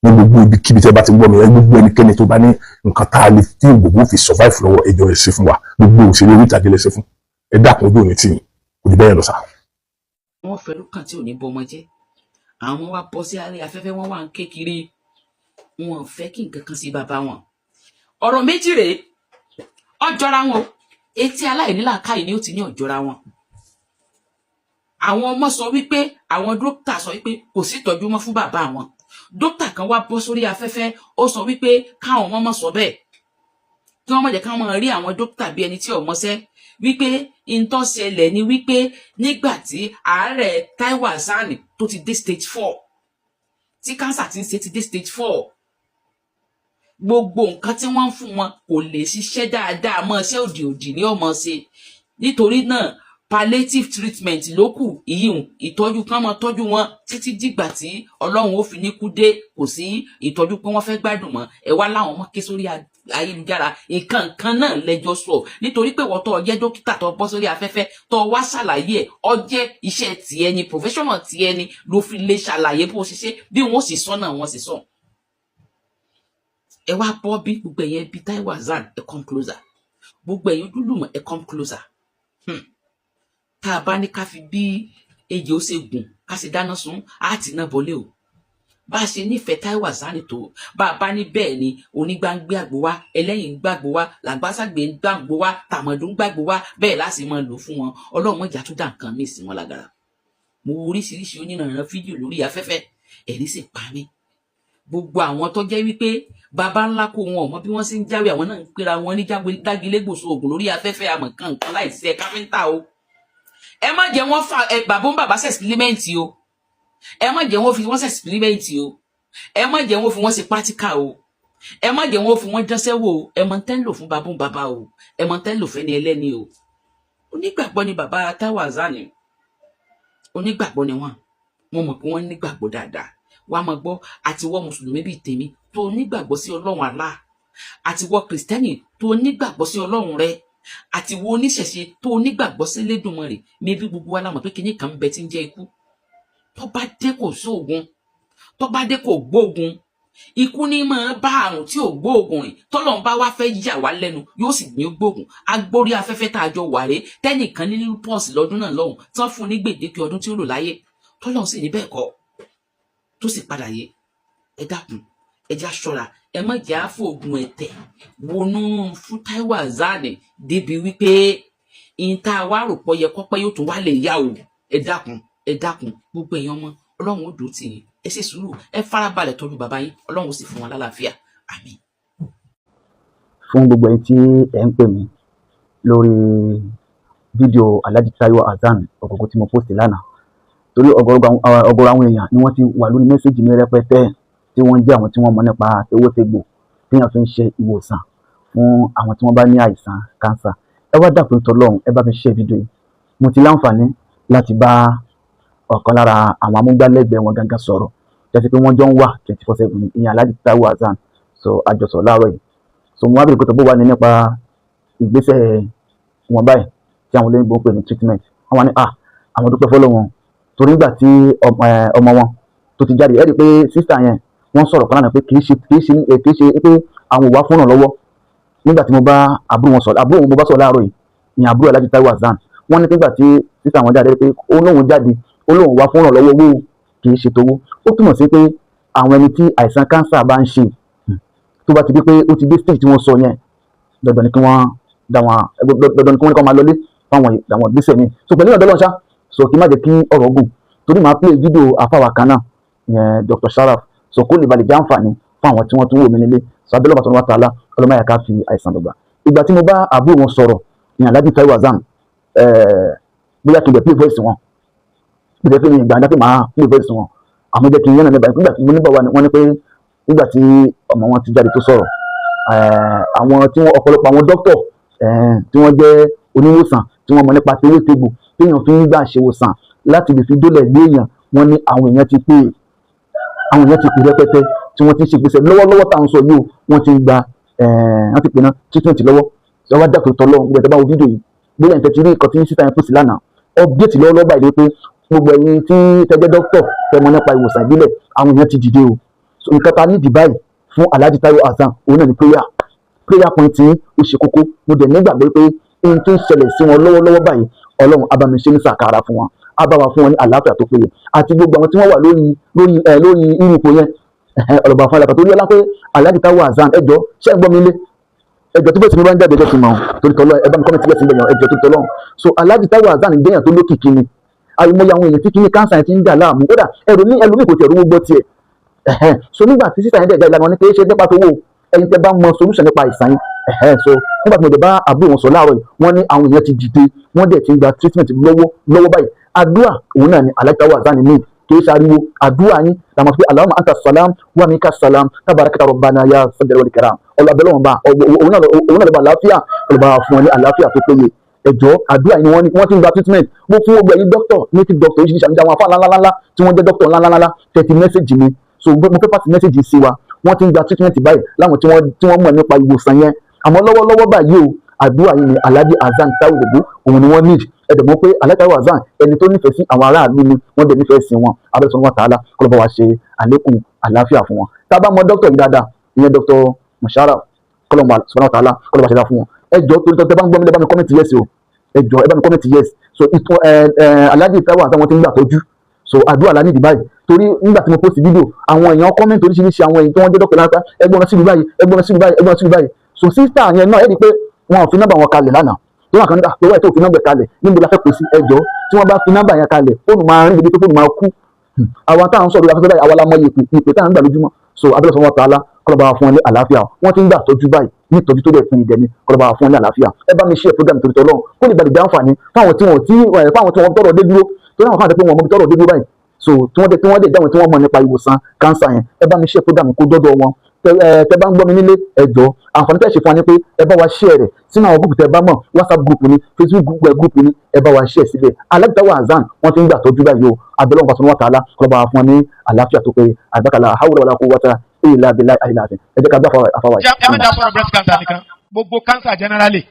ní gbogbo ibikíbi tí ẹ bá ti gbọ́ mi, ẹ gbogbo ẹnikẹ́ni tó bá ní nǹkan tá a lè tí gbogbo fi survive lọ́wọ́, ẹ jọ̀ọ́, ẹ ṣe fún wa. Gbogbo òṣèré orí ìtàgé lè ṣe fún. Ẹ dákun, ojú òní tì yín, kò ní bẹ́ẹ̀ lọ sá. Wọ́n fẹ́rù kàn tí ò ní bọmọ jẹ́. Àwọn wá bọ́ sí àárẹ̀ afẹ́fẹ́, wọ́n wà ń kékeré, wọn ò fẹ́ kí nǹkan kan sí bàbá wọn. Ọ̀rọ̀ méjì rèé, ọjọ́ra wọn o. Etí aláìnílàákàyè ni ó ti ní ọjọ́ra wọn. Àwọn ọmọ sọ wípé àwọn dókítà sọ wípé kò sí ìtọ́jú mọ́ fún bàbá wọn. Dókítà kan wá bọ́ sórí afẹ́fẹ́, ó sọ wípé káwọn ọmọ mọ̀ sọ bẹ́ẹ̀, kí wọ́n má jẹ́ káwọn máa rí àwọn dókítà bí ẹni tí ò mọṣẹ́, wípé ìtọ́ ṣẹlẹ̀ ni wípé nígbà tí àárẹ̀ Taiwo Hassan tó ti dé stage 4, tí cancer ti ń ṣe ti dé stage 4, gbogbo nǹkan tí wọ́n ń fún wọn kò lè ṣiṣẹ́ dáadáa mọ́, iṣẹ́ òdì òdì ní ọmọ ṣe. Nítorí náà, palliative treatment ló kù, ìyíhùn ìtọ́jú kán máa tọ́jú wọn títí dìgbà tí Ọlọ́run ó fi ní kú dé. Kò sí ìtọ́jú pé wọ́n fẹ́ gbádùn mọ́. Ẹ wá láwọn ọmọ ké sórí ayélujára, nǹkan kan náà lẹ́jọ́ sọ, nítorí pé wọ́n tó jẹ́ dókítà tó bọ́ sórí afẹ́fẹ́ tó wá ṣàlàyé ẹ̀, ọ jẹ́ iṣẹ́ tiẹ̀ ni, professional tiẹ̀ ni, ló fi lè ṣàlàyé bó ṣe ṣe. Bí wọ́n sì sọ náà, wọ́n sì sọ. Ẹ wá bọ́ bí gbogbo ẹ̀yẹn bí Taiwo Hassan, ẹ come closer. Gbogbo ẹ̀yin ojúlùmọ̀, ẹ come closer. Tá a bá ní ká fi bí ejò ó ṣe gùn ká sì dáná sun, á ti ná bọlé o. Bá a ṣe nífẹ̀ẹ́ Taiwo Hassan tó, bá a bá ní bẹ́ẹ̀ ni, onígbà ń gbé àgbo wá, ẹlẹ́yìn ń gbàgbó wá, làgbàsàgbè ń gbàgbó wá, tàmọ̀dù ń gbàgbó wá, bẹ́ẹ̀ láti máa lò fún wọn. Ọlọ́run mọ̀jà tó dá nǹkan míì sí wọn lágara. Mo wo oríṣiríṣi onírànràn fídíò lórí afẹ́fẹ́, ẹ̀rí sì pa mí. Gbogbo àwọn tó jẹ́ wípé baba ńlá kó wọn ò mọ bí wọ́n ṣe ń jáwé, àwọn náà ń pera wọn ní dágilégbòso ògùn lórí afẹ́fẹ́, àmọ̀ kankan láì ṣe káfíńtà o. Ẹ má jẹ́ wọ́n fa ẹ bàbá ń bàbá ṣe experiment o. Ẹ má jẹ́ wọ́n fi wọ́n ṣe experiment o. Ẹ má jẹ́ wọ́n fi wọ́n ṣe practical o. Ẹ má jẹ́ wọ́n fi wọ́n dánṣẹ́ wò o. Ẹ mọ̀ tẹ́ ń lò fún bàbá ń bàbá o. Ẹ mọ̀ tẹ́ ń lò fẹ́ni ẹlẹ́ni o. Onígbàgbọ́ ni bàbá Taiwo Hassan, onígbàgbọ́ ni wọ́n. Mo mọ̀ pé wọ́n nígbàgbọ́ dáadáa. Wàá máa gbọ́, àti wọ́n mùsùlùmí bíi tèmi tó nígbàgbọ́ sí Ọlọ́run Allah, àti wọ́n kìrìsìtẹ́nì tó nígbàgbọ́ sí Ọlọ́run rẹ, àti wọ́n oníṣẹ̀ṣe tó nígbàgbọ́ sí Elédùmarè, mébí gbogbo wa la mọ̀ pé kinní kan ń bẹ tí ń jẹ́ ikú. Tó bá dé, kò sóògùn. Tó bá dé, kò gbóògùn. Ikú ní máa bá àrùn tí ò gbóògùn rìn. Tọ́lọ́run bá wá fẹ́ yà wá lẹ́nu, yóò sì ní gbóògùn. Agbórí afẹ́fẹ́ tá a jọ wà rè, tẹ́nìkan ní lupus lọ́dún náà lọ́hùn, tán fún un ní gbèdéke ọdún tí ó lò láyé, tọ́lọ́run sì ní bẹ́ẹ̀ kọ́, tó sì padà yé. Ẹ dákun, ẹ já ṣọ́ra. Ẹ má jẹ́ àfọ̀gùn ẹ̀tẹ̀ wọnú fún Taiwo Hassan débi wípé ìta wa rò pọ̀ yẹ kọ́pẹ́ yóò tún wá lè yá o. Ẹ dákun, ẹ dákun, gbogbo èèyàn ọmọ Ọlọ́run ó dùn tì yín. Ẹ ṣe sùúrù, ẹ farabalẹ̀ tọ́jú bàbá yín. Ọlọ́run ó sì fún wọn lálàáfíà. Àmín. Fún gbogbo ẹ̀yin tí ẹ̀ ń pè mí lórí fídíò Alhaji Taiwo Hassan Ògògó tí mo post lánàá, torí ọ̀gọ̀rọ̀ àwọn èèyàn ni wọ́n ti wà lórí message mi rẹpẹtẹ, tí wọ́n jẹ́ àwọn tí wọ́n mọ̀ nípa ewétegbò téèyàn fi ń ṣe ìwòsàn fún àwọn tí wọ́n bá ní àìsàn cancer. Ẹ wá dákun tọlọ́run, ẹ bá mi share fídíò yìí. Mo ti láǹfààní láti bá ọ̀kan lára àwọn amúgbálẹ́gbẹ̀ẹ́ wọn gangan sọ̀rọ̀, jẹ́ pé wọ́n jọ ń wà 24/7, ìyẹn Alhaji Taiwo Hassan. So àjọsọ̀ láàárọ̀ yìí, so mo wá bèrè pé tó bó wà ní nípa ìgbésẹ̀ wọn báyìí tí àwọn olóyìnbó ń pè ní treatment. Wọ́n wá ní àwọn dúpẹ́ fọ́lọ́run, torí nígbà tí ọmọ wọn tó ti jáde, ẹ rí i pé sister yẹn, wọ́n sọ̀rọ̀ kan lánàá pé kì í ṣe pé àwọn ò wá fún ìrànlọ́wọ́. Nígbà tí mo bá àbúrò wọn sọ̀rọ̀, àbúrò wọn mo bá sọ̀rọ̀ láàárọ̀ yìí, ní àbúrò Alhaji Taiwo Hassan, wọ́n ní nígbà tí sister wọn jáde pé ó lóun jáde, ó lóun wá fún ìrànlọ́wọ́ owó, kì í ṣe towó. Ó túmọ̀ sí pé àwọn ẹni tí àìsàn cancer bá ń ṣe, tó bá ti di pé ó ti dé stage tí wọ́n sọ yẹn, dandan ni kí wọ́n dá wọn, dandan ni kí wọ́n ní kí wọ́n máa lọlé fáwọn àwọn ìgbésẹ̀ míì. So pẹ̀lú ìrànlọ́wọ́ ṣá, so kí n má jẹ́ kí ọ̀rọ̀ gùn, torí màá play fídíò àfàwà kan náà yẹn, Dr. Sharaf, so kó lè balẹ̀ jẹ́ àǹfààní fún àwọn tí wọ́n tún wò mí nílé. So abẹ́lẹ́ bàtọ́ wọn tààlà ọlọ́mọ yà ká fi àìsàn dọ̀gbà. Ìgbà tí mo bá àbúrò wọn sọ̀rọ̀ ní Alhaji Taiwo Hassan, bóyá kí n lè play voice wọn, bí lè fi ní ìgbà pé màá play voice wọn, àmọ́ jẹ́ kí n yẹn náà nígbà tí mo nígbà wà ní wọ́n ní pé nígbà tí ọmọ wọn ti jáde tó sọ̀rọ̀, àwọn tí wọ́n, ọ̀pọ̀lọpọ̀ àwọn dókítọ̀ tí wọ́n jẹ́ oníwòsàn, tí wọ́n mọ̀ nípa tewétegbò téèyàn fi ń gbà ṣèwòsàn láti lè fi dólẹ̀ gbé èèyàn, wọ́n ní àwọn èèyàn ti pè, àwọn èèyàn ti pè rẹpẹtẹ, tí wọ́n ti ń ṣègbésẹ̀ lọ́wọ́lọ́wọ́ tá à ń sọ yìí o. Wọ́n ti ń gba, wọ́n ti pè ná treatment lọ́wọ́. Ṣé wàá dàpọ̀ tọ́lọ́ gbogbo ẹ̀ tó bá wo fídíò yìí, bóyá ìfẹ́ ti rí nǹkan tí sísá yẹn pèsè lánàá, update lọ́wọ́lọ́wọ́ báyìí ni pé gbogbo ẹ̀yin tí tẹ́jẹ́ dókítọ̀ fẹ́ mọ̀ nípa ìwòsàn ìbílẹ̀, àwọn èèyàn ti dìde o. So nǹkan ta nídìí báyìí fún Alhaji Taiwo Hassan, òun náà ni prayer. Prayer point yín ó ṣe kókó. Mo dẹ̀ nígbàgbọ́ pé ohun tó ń ṣẹlẹ̀ sí wọn lọ́wọ́lọ́wọ́ báyìí, Ọlọ́run á bá mi ṣe ní sàkárà fún wọn, á bá wa fún wọn ní àlàáfíà tó péye, àti gbogbo àwọn tí wọ́n wà lórí irú ipò yẹn. Ọlọ́ba fún àlàáfíà torí ọlá pé Alhaji Taiwo Hassan. Ẹjọ́, ṣé ń gbọ́ mi lé? Ẹjọ́, tí bẹ́ẹ̀ sì mi bá ń jáde, ẹjọ́ ti mọ̀ torí tọ́lọ́. Ẹ bá mi comment sílẹ̀ síbẹ̀ yẹn, ẹjọ́ torí tọ́lọ́. So Alhaji Taiwo Hassan jẹ́yàn tó lókìkí ni. Àìmọye àwọn èèyàn tí kíní cancer yẹn ti ń dà láàmú, kódà ẹlòmíì kò tiẹ̀ rówó gbọ́ tiẹ̀. So nígbà tí sísà yẹn dẹ̀ jáde lánàá, wọn ní kì í ṣe nípa tó wò ẹ̀yin tẹ́ bá mọ solution nípa àìsàn yín. So nígbà tí mo dẹ̀ bá àbúrò wọn sọ láàárọ̀ yìí, wọ́n ní àwọn èèyàn ti dìde, wọ́n dẹ̀ ti ń gba treatment lọ́wọ́ lọ́wọ́ báyìí. Àdúrà òun náà ni Alhaji Taiwo Hassan ní kì í ṣariwo. Àdúrà yín làwọn fi "Allahumma anta salam wa minka salam tabarakta rabbana ya sọ́jà wal kiram". Ọlọ́bẹ̀lẹ̀ wọn bá òun náà lọ́ba àlàáfíà, ọlọ́ba fún wọn ní àlàáfíà tó péye. Ẹjọ́, àdúrà yìí ni wọ́n ní wọ́n ti ń gba treatment. Mo fún gbogbo ẹ̀yin doctor, native doctor oríṣiríṣi, àmì àwọn afá ńláńláńlá tí wọ́n jẹ́ doctor ńláńláńlá tẹ̀tí message mi. So mo fẹ́ pass message sí wa. Wọ́n ti ń gba treatment báyìí láwọn tí wọ́n mọ̀ nípa ìwòsàn yẹn. Àmọ́ lọ́wọ́lọ́wọ́ báyìí o, àdúrà yìí ni Alhaji Hasan Taiwo Ògògó òun ni wọ́n need. Ẹ dẹ̀ mọ̀ pé Alhaji Taiwo Hasan, ẹni tó nífẹ̀ẹ́ sí àwọn aráàlú ni, wọ́n dẹ̀ nífẹ̀ẹ́ sí wọn. Abẹ́rẹ́ sọ́nù wọn tààlà kọ́ ló bá wa ṣe àlékún àlàáfíà fún wọn. Tá a bá mọ dókítà yìí dáadáa, ìyẹn Dr. Musharraf, kọ́lọ́mù sọ́nù tààlà kọ́ ló bá ṣe dá fún wọn. Ẹ jọ, torí tọ́ bá ń gbọ́ mi, lẹ́ bá mi comment yes o. Ẹ jọ, ẹ bá mi comment yes. So ìtọ́ ẹ ẹ Alhaji Taiwo Hasan, wọn ti ń gbà tọ́jú. So àdúrà la nídìí báyìí, torí nígbà tí mo post video, àwọn èèyàn comment oríṣiríṣi, àwọn èèyàn tí wọ́n jẹ́ dọ́kítà lápá, ẹgbọ́n sílùú báyìí, ẹgbọ́n sílùú báyìí, ẹgbọ́n sílùú báyìí. So sister yẹn náà, ẹ rí i pé wọn ò fi nọ́mbà wọn kalẹ̀ lánàá tó wọn kàn nígbà tó wáyé tó fi nọ́mbà kalẹ̀. Níbo la fẹ́ pè sí? Ẹjọ́, tí wọ́n bá fi nọ́mbà yẹn kalẹ̀, fóònù máa rìn débi pé fóònù máa kú. Àwọn táwọn sọ̀rọ̀ afẹ́fẹ́ báyìí, àwa la mọ ìpè táwọn ń gbà lójúmọ́. So abẹ́rẹ́ sọ wọn tààlà kọlọ́ba fún wọn ní àlàáfíà. Wọ́n ti ń gbà tọ́jú báyìí ní ìtọ́jú tó dẹ̀ fún ìdẹ́ni. Kọlọ́ba fún wọn ní àlàáfíà. Ẹ bá mi share program torí tọ́lọ́run, kó lè gbàdé jàǹfààní fáwọn tí wọ́n tọrọ dé dúró, torí àwọn kan àti pé wọn mọ ibi tọrọ dé dúró báyìí. So tí wọ́n dẹ̀ dáwọn tí wọ́n mọ̀ nípa ìwòsàn cancer yẹn, ẹ bá mi share program kó dọ́dọ̀ wọn. Tẹ bá ń gbọ́ mi nílé, ẹ jọ̀ọ́, àǹfààní tẹ́ ṣe fún wa ni pé ẹ bá wa share rẹ̀ sínú àwọn group tẹ bá mọ̀, WhatsApp group ni, Facebook group ni, ẹ bá wa share síbẹ̀. Alhaji Taiwo Hasan, wọ́n ti ń gbà tọ́jú báyìí o. Abẹ́lẹ́ wọn fasọ́nù wa tààlà kọ́ bá wa fún wa ní àlàáfíà tó péye. Àgbàkàlà hawla wala quwwata illa billahi àyìnlá. Ẹ jẹ́ ká gbà àfàwà yìí. Ẹ má dá sọ̀rọ̀ breast cancer nìkan, gbogbo cancer generally.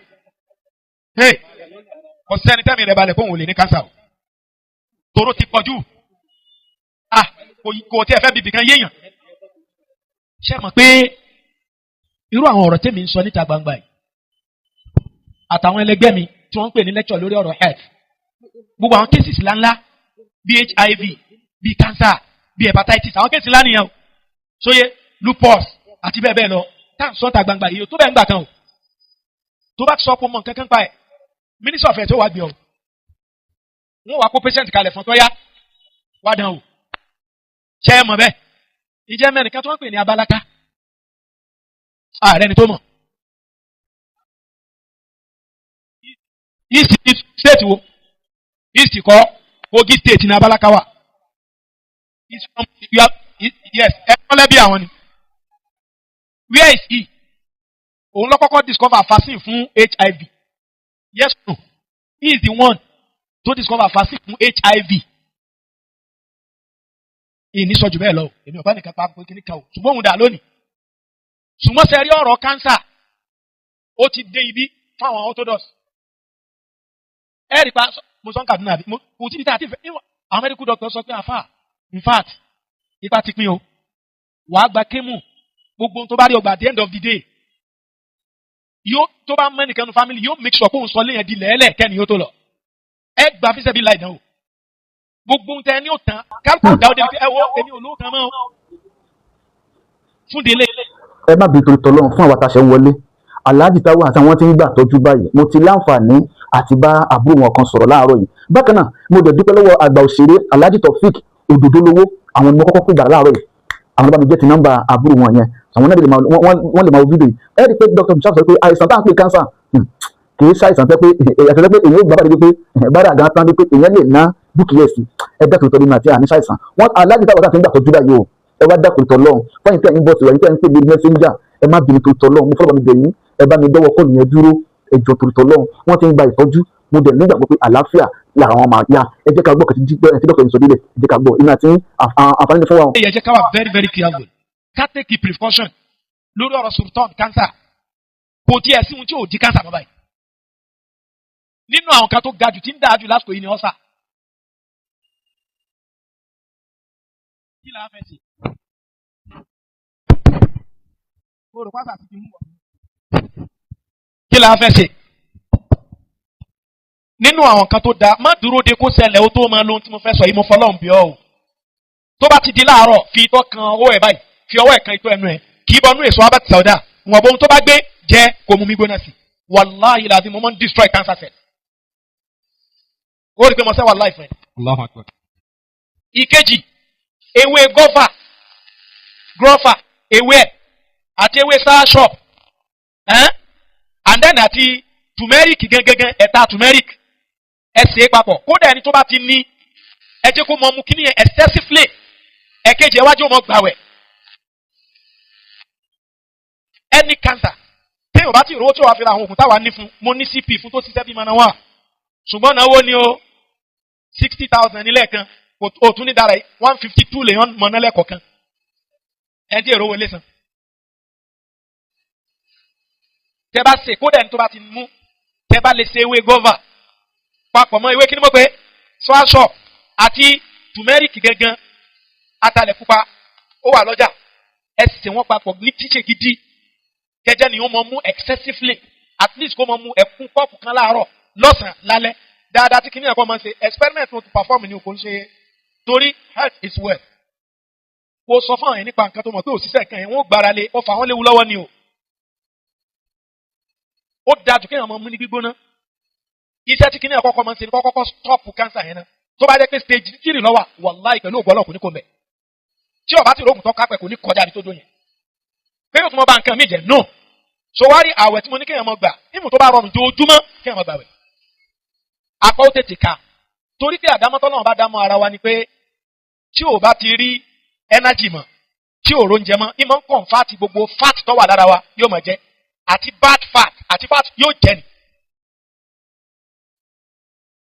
Hey, kò sẹ́ni tẹ́mi rẹ̀ balẹ̀ fóun ò lè ní cancer o. Toro ti pọ̀jù. Ah, kò tí ẹ fẹ́ bìbì kan yéèyàn. Ṣé ẹ mọ̀ pé irú àwọn ọ̀rọ̀ tèmi ń sọ níta gbangba yìí, àtàwọn ẹlẹgbẹ́ mi tí wọ́n ń pè ní lecture lórí ọ̀rọ̀ health, gbogbo àwọn cases ńláńlá bíi HIV, bíi cancer, bíi hepatitis, àwọn cases ńlá nìyẹn o, sóye lupus àti bẹ́ẹ̀ bẹ́ẹ̀ lọ, tá à ń sọ ta gbangba yìí, tó bẹ́ẹ̀ ń gbà kan o, tó bá sọ pé mọ̀ nǹkan kan pa ẹ̀, minister of health ó wá gbé ọ, wọ́n wá kó patient kalẹ̀ fún tọ́yá wá dán o. Ṣé ẹ mọ̀ bẹ́ẹ̀? Ìjẹ́ mẹ́rin kan tó ń pè ní abalaka, ààrẹ ni tó mọ̀. East state wo? East kọ́, Kogi State ní abalaka wà. Is from you are, yes, ẹ kọ́lẹ́ bí àwọn ni. Where is he? Òun ló kọ́kọ́ discover vaccine fún HIV. Yes, no, he is the one to discover vaccine fún HIV. Ìní sọ jù bẹ́ẹ̀ lọ, èmi ò bá nìkan pa pé kíní kan o, ṣùgbọ́n òun dà lónìí. Ṣùgbọ́n ṣe rí ọ̀rọ̀ cancer, ó ti dé ibi fáwọn orthodox. Ẹ rí pa mo sọ ń Kaduna, àbí kò tí ní tá a ti fẹ́. Àwọn medical doctor sọ pé, àfà, in fact, ipa ti pín o, wàá gba chemo, gbogbo ohun tó bá rí ọgbà, at the end of the day, yóò tó bá mọ ẹnìkan nu family, yóò make sure pé òun sọ léyìn di lẹ́ẹ̀lẹ̀ kẹ́ni yóò tó lọ. Ẹ gba fíṣẹ́ bí láì dánwò, gbogbo ohun tẹ ẹ ní ò tán, kálukú dáwọ́ débi pé ẹ wo èmi ò lówó kan mọ́ o fún délé. Ẹ má bí torí tọlọ́run fún àwọn àtàṣẹ ń wọlé. Alhaji Taiwo àti àwọn tí ń gbà tọ́jú báyìí, mo ti láǹfààní àti bá àbúrò wọn kan sọ̀rọ̀ láàárọ̀ yìí. Bákan náà, mo dẹ̀ dúpẹ́ lọ́wọ́ àgbà òṣèré Alhaji Taofik Òdòdólówó. Àwọn ni mo kọ́kọ́ pè gbà láàárọ̀ yìí, àwọn bá mi jẹ́ ti nọ́mbà àbúrò wọn yẹn. Àwọn náà wọ́n lè máa wo fídíò yìí. Ẹ rí i pé Dr. Bishop sọ pé àìsàn táwọn pè cancer, kì í ṣàìsàn tẹ́ pé ẹ̀sẹ̀ tẹ́ pé èyàn ó gbà bá pé bára àgán tán pé èyàn lè ná dúkìá ẹ̀sìn. Ẹ dákun tọ́jú àti àní ṣàìsàn wọn. Alhaji Taiwo àti ń gbà tọ́jú báyìí o. Ẹ wá dákun tọ́lọ́run fáyín tẹ́ ń bọ̀ sí wa, yín tẹ́ ń pè ní messenger, ẹ má bínú tó tọ́lọ́run. Mo fọlọ́ mi bẹ̀ yín, ẹ bá mi dọ́wọ́ call yẹn dúró. Ẹ jọ̀ọ́, torí tọ́lọ́run, wọ́n ti ń gba ìtọ́jú. Mo dẹ̀ nígbàgbọ́ pé àlàáfíà làwọn máa yá. Ẹ jẹ́ ká gbọ́ kàtí tí dọ́kítà yìí sọ délẹ̀. Ẹ jẹ́ ká gbọ́ iná àti àǹfààní fún wa o. Ẹ yẹ jẹ́ ká wà very very careful, ká take precaution lórí ọ̀rọ̀ sultan cancer. Kò tiẹ̀ sí ohun tí ò di cancer mọ́ báyìí. Nínú àwọn kan tó ga jù tí ń dáa jù lásìkò yìí ni ulcer. Kí la fẹ́ ṣe? Mo rò pásà ti fi mú wọ̀. Kí la fẹ́ ṣe? Nínú àwọn kan tó dáa, má dúró de kó ṣẹlẹ̀ ó tó máa lóhun tí mo fẹ́ sọ yìí, mo fọlọ́run bí ọ́ o. Tó bá ti di láàárọ̀, fi itọ́ kan ọwọ́ ẹ̀ báyìí, fi ọwọ́ ẹ̀ kan itọ́ ẹnu ẹ̀, kì í bọnú èso abẹ́ sàwọ́dà, wọ̀n bóhun tó bá gbé jẹ́ kó mú mi gbóná sí. Wàláhì làbí mo máa ń destroy cancer cell. Ó rí i pé mo sẹ́ wàláhì fún ẹ. Allahu Akbar. Ìkejì, ewé gọ́fà, gọ́fà, ewé ẹ̀, àti ewé soursop, and then àti turmeric gẹ́gẹ́gẹ́, ẹ̀ta turmeric, ẹ sè é papọ̀. Kódà ẹni tó bá ti ní, ẹ jẹ́ kó mọ mu kíní yẹn excessively. Ẹ̀kejì, ẹ wá jẹ́ ó mọ gbàwẹ̀. Any cancer, téèyàn bá ti rówó tí wàá fi ra àwọn oògùn táwa ní fún, mo ní CP fún tó ṣiṣẹ́ bí mọ́nà wà. Ṣùgbọ́n náwó ni o, 60,000 nílẹ̀ kan, o tún ní dára yìí, 152 lè yàn mọ̀nà lẹ́kọ̀ọ̀kan. Ẹ díẹ̀ rówó lé san. Tẹ bá ṣe kódà ẹni tó bá ti mú, tẹ bá lè ṣe ewé gọ́và papọ̀ mọ́ ewé kí ni mo pè é, soursop àti turmeric gangan, atalẹ̀ pupa, ó wà lọ́jà, ẹ sè wọ́n papọ̀ ní tíṣe gidi. Kẹjẹ ni ó mọ mú excessively, at least kó mọ mú ẹ̀kún kọ́ọ̀pù kan láàárọ̀, lọ́sàn-án, lálẹ́. Dáadáa tí kìnìún ẹ̀kọ́ máa ń ṣe experiment tó perform ni kò ń ṣe, torí health is wealth. Kò sọ fún àwọn yẹn nípa nǹkan tó mọ̀ pé òṣìṣẹ́ kan yẹn wọ́n gbára lé, ó fà wọ́n léwu lọ́wọ́ ni o. Ó dáa jù kéèyàn máa mú ní gbígbóná. Iṣẹ́ tí kìnìún ẹ̀kọ́ kọ́ máa ń ṣe ni kọ́kọ́ stop cancer yẹn náà. Tó bá jẹ́ pé stage 3 ló wà, wàláì pẹ̀lú ògbọ́ ọlọ́kùnrin kò mẹ̀. Tí ó bá ti rògùn tó kápẹ̀ kò ní kọjá ibi tó dó yẹn. Pé yóò tún mọ bá nǹkan mi jẹ, no. So wá rí àwẹ̀ tí mo ní kéèyàn máa gbà, ìmù tó bá rọrùn dojúmọ́ kéèyàn máa gbàwẹ̀. Apá ó tètè ká. Torí pé àdámọ́ tọ́lọ́run bá dámọ́ ara wa ni pé tí ò bá ti rí energy mọ́, tí ò róúnjẹ mọ́, ìmọ̀ ń kọ̀ǹfàtì gbogbo fat tó wà lára wa yóò máa jẹ. Àti bad fat àti fat yóò jẹ ni.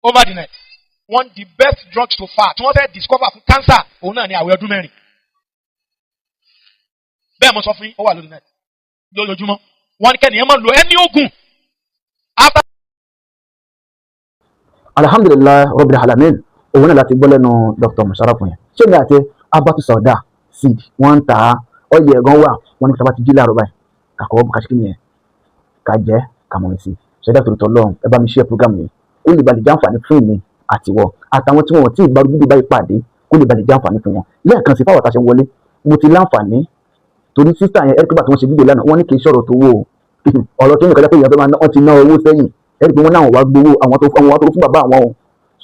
Over the night, one the best drugs to fat tí wọ́n fẹ́ discover fún cancer, òun náà ni àwẹ̀ ọdún mẹ́rin. Bẹ́ẹ̀ mo sọ fún yín, ó wà lórí net lójoojúmọ́. Wọ́n ní kẹ́niyàn máa lo ẹni oògùn. After Alhamdulilayi Rabbil Alamin, òun náà láti gbọ́ lẹ́nu Dr. Musharraf yẹn. Ṣé mi àti Abatu Sauda seed wọ́n ń tà á, ọ̀yẹ̀ ẹ̀gán wà, wọ́n ní kí tábà ti jí láàárọ̀ báyìí, kàkọ́ kàṣíkì nìyẹn, ká jẹ́ ká mọ̀ sí. Ṣẹ̀dá tòótọ́ lọ́hùn, ẹ bá mi share program yìí, kó lè ba lè jàǹfààní fún mi àtiwọ́ àtàwọn tí wọn ò tí ì gbárù bíbí báyìí pàdé, kó lè ba lè jàǹfààní fún wọn. Lẹ́ẹ̀kan sí fáwọn àtàṣe wọlé, mo ti láǹfààní torí sísá yẹn ẹ̀rí pé bàtí wọ́n ṣe fídíò lánàá, wọ́n ní kì í ṣọ̀rọ̀ tó wó o, ọ̀rọ̀ tó ń kọjá pé ìyá tó máa ná, wọ́n ti ná owó sẹ́yìn, ẹ̀rí pé wọ́n náà wá gbowó àwọn tó àwọn tó fún bàbá àwọn o.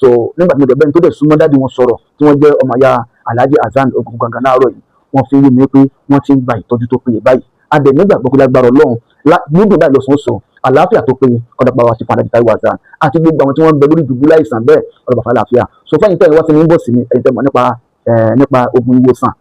So nígbà tí mo dẹ̀ bẹ́ni tó dẹ̀ súnmọ́ dáàdi wọn sọ̀rọ̀ tí wọ́n jẹ́ ọmọ ya Alhaji Hasan Ogun gangan láàárọ̀ yìí, wọ́n fi yé mi pé wọ́n ti ń gba ìtọ́jú tó péye báyìí. A dẹ̀ nígbàgbọ́ pé lágbára Ọlọ́run nígbà báyìí lọ́sàn-án sọ àlàáfíà tó péye ọ̀dọ̀ wa sí fún Alhaji Taiwo Hasan àti gbogbo àwọn tí wọ́n ń bẹ lórí ìdùbúlẹ̀ àìsàn bẹ́ẹ̀, ọ̀dọ̀ bàbá àlàáfíà. So fẹ́yìn tẹ́ ẹ wá sí ní bọ̀ sí mi, ẹ̀yin tẹ́ mọ̀ nípa ogun ìwòsàn,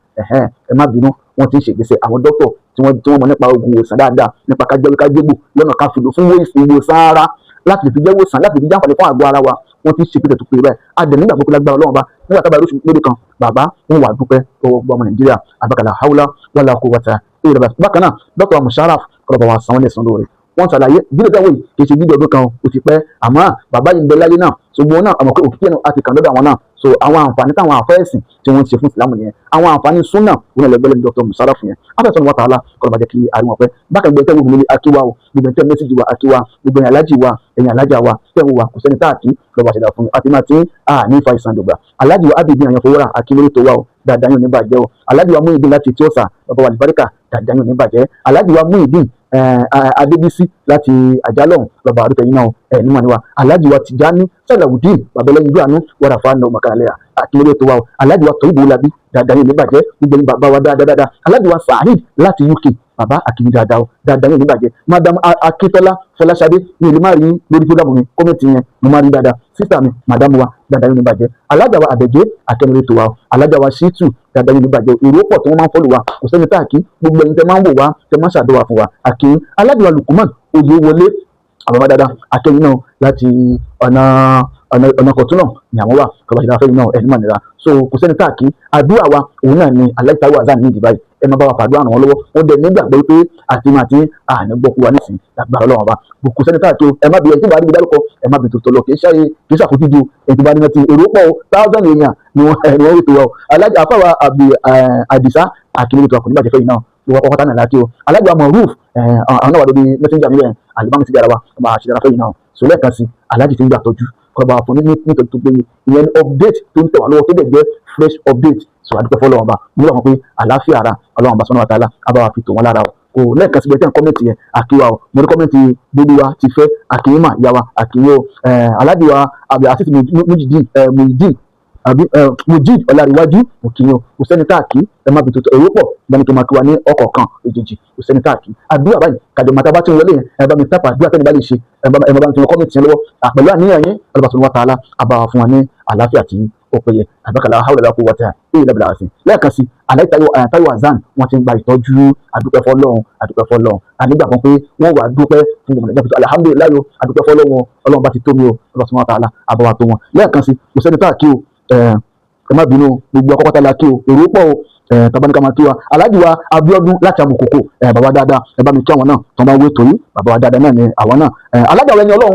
ẹ má bínú, wọ́n ti ń ṣègbésẹ̀ àwọn dókítà tí wọ́n mọ̀ nípa ogun ìwòsàn dáadáa, nípa kájẹ́wé kájégbò lọ́nà ká fi lò fún ìwòsàn ara láti lè fi jẹ́ ìwòsàn, láti lè fi jẹ́ àǹfààní fún àgọ́ ara wa. Wọ́n ti ń ṣe ìpìlẹ̀ tó péye báyìí. A dẹ̀ nígbàgbọ́ pé lágbára Ọlọ́run bá nígbà tábà lóṣù lórí kan bàbá wọn wà dúpẹ́ lọ́wọ́ gbogbo ọmọ Nàìjíríà. Àbákàlà haúlá wàlá kó wàtà èrè bàbá. Bákan náà Dr. Musharraf kọ́lọ́bà wa san wọ́n lẹ́san lóore. Wọ́n ṣàlàyé fídíò táwọn yìí kì í ṣe fídíò ọdún kan, ó ti pẹ́, àmọ́ bàbá yìí ń bẹ láyé náà, ṣùgbọ́n náà àmọ́ pé òkìkí ẹnu àti kàn lọ́dọ̀ àwọn náà. So àwọn àǹfààní táwọn àfẹ́ẹ̀sìn tí wọ́n ń ṣe fún ìsìlámù nìyẹn, àwọn àǹfààní súnà òun náà lẹ́gbẹ́lẹ́ ní Dr. Musharraf yẹn. Afẹ́sọ̀nù wa tààlà kọ́lọ́bà jẹ́ kí ariwo pẹ́. Bákan gbẹ̀ntẹ́ wo mi akíwá o, gbẹ̀ntẹ́ mẹ́sìgì wa akíwá, gbogbo ẹ̀yìn alájì wa, ẹ̀yìn alájà wa tẹ̀ wò wa, kò sẹ́ni táàkì lọ́ba ṣẹ̀dá fún mi àti máa tí a ní fa ìsàn dògbà. Alájì wa ábìdí àyàn fowórà akíwéré tó wà o, dáadáa yóò ní bàjẹ́ o. Alájì wa Muyideen láti etí ọ̀sà, bàbá wa àlùbáríkà, dáadáa yóò ní bàjẹ́. Alájì wa Muyideen Adébísí láti àjálọ̀hún, bàbá àrùtẹ̀ yìí náà ẹ̀ nímọ̀ níwá. Alájì wa Tìjání Sàlàwùdín bàbá ẹlẹ́yin ojú àánú wàrà fáànà ọmọkàlẹ́ àkíwéré tó wà o. Alájì wa Tọ́yìnbó Labi, dáadáa yóò ní bàjẹ́, gbogbo ẹ̀yin bàbá wa dáadáa dáadáa. Alájì wa Saheed láti UK, bàbá àkìní dáadáa o, dáadáa yóò ní bàjẹ́. Madam Akíntola Fọláṣadé mi ò lè má rí lórí fúlàmù mi, kọ́mẹ̀tì yẹn mo má rí dáadáa. Sísà mi madam wa dáadáa yóò ní bàjẹ́. Alájà wa Àbẹ̀jẹ́ akẹ́nulẹ̀ tó wa o, alájà wa Ṣítù dáadáa yóò ní bàjẹ́. Èrò pọ̀ tí wọ́n máa ń fọ́lù wa, kò sẹ́ni tá a kí, gbogbo ẹ̀yin tẹ́ máa ń wò wá, tẹ́ máa ń ṣàdúrà fún wa àkín. Alájà wa Lukuman Oyèwọlé àbábá dáadáa akẹ́yìn náà láti ọ̀nà Ọ̀nà kọ̀tún náà ni àwọn wà kọba ṣe dára fẹ́yìn náà ẹ̀ ní mànira. So kò sẹ́ni káàkiri àdúrà wa òun náà ni Alhaji Taiwo Hassan ní ìdìbà yìí. Ẹ máa bá wa fàdúrà ràn wọ́n lọ́wọ́. Wọ́n dẹ̀ nígbàgbọ́ wípé àti máa ti àní gbọ́kú wa nísìnyí lágbára Ọlọ́run ọba. Kò sẹ́ni káàkiri. Ẹ má bí ẹ tí bá rí ibi dárúkọ, ẹ má bí tòótọ́ lọ. Kì í ṣe kì í ṣàfojúdi ẹ tí bá ní ti èrò pọ̀ o. Thousand èèyàn ni wọ́n wètò wa o. Alhaji àfàwà àbí Àdìsá Akínlẹ̀ tó wà kò ní bàjẹ́ fẹ́yìn náà ìwà kọ́kọ́tà náà láti o. Alhaji wa Moruf, àwọn náà wà lórí messenger mi bẹ́ẹ̀ àlùbámi ti dára wa máa ṣe dára fẹ́yìn náà. So lẹ́ẹ̀kan sí, Alhaji ti ń gbà tọ́jú kọba fún ní nítorí tó péye. Ìyẹn ní update tó ń tẹ̀ wá lọ́wọ́ tó dẹ̀ jẹ́ fresh update. So àdúpẹ́ fọlọ́run ọba mo lọ́wọ́ pé àlàáfíà ara Ọlọ́run ọba sọ́nà wàtálá abáwa fi tò wọ́n lára o. Kò lẹ́ẹ̀kan síbi tẹ́ ń comment yẹn, àkíwá o. Mo ní comment gbogbo wa ti fẹ́ àkíyèmá ìyá wa àkíyè o. Alhaji wa Abdul Mujideen, Mujideen àbí Mujid Ọláríwájú òkìyàn. Kò sẹ́ni káàkiri, ẹ má bi tuntun èrò pọ̀ gbani kí n máa kí wa ní ọ̀kọ̀ọ̀kan èjèèjì. Kò sẹ́ni káàkiri. Àdúrà báyìí kàjọ màtá bá ti ń wọlé yẹn, ẹ bá mi tápà àdúrà tẹ́ni bá lè ṣe, ẹ bá mi fi comment yẹn lọ́wọ́ pẹ̀lú àníyàn yẹn. Ọlọ́ba wa ta'ala àbáwá fún wa ní àlàáfíà tí ó péye. Àbákàlà hawla wala quwwata illa billah. Lẹ́ẹ̀kan sí, Alhaji Taiwo Hassan, wọ́n ti ń gba ìtọ́jú. Àdúpẹ́ fọlọ́run, àdúpẹ́ fọlọ́run. Ànígbàgbọ́ pé wọ́n wà dúpẹ́ fún gbogbo Nàìjíríà. Alhamdulillahi o, àdúpẹ́ fọlọ́run. Ọlọ́run bá ti tó mi o. Ọlọ́run wa ta'ala àbáwá tó wọn. Lẹ́ẹ̀kan sí, kò sẹ́ni tá a kí o. Ẹ má bínú, gbogbo akọ́kọ́tà la kí o. Èrò pọ̀ o. Tabaníkà máa kí wa. Alhaji wa Abíọ́dún láti Amòkòkò, bàbá dáadáa, ẹ bá mi kí àwọn náà tó ń bá wé torí bàbá wa dáadáa náà ni àwọn náà. Alhaji wa ẹni Ọlọ́run,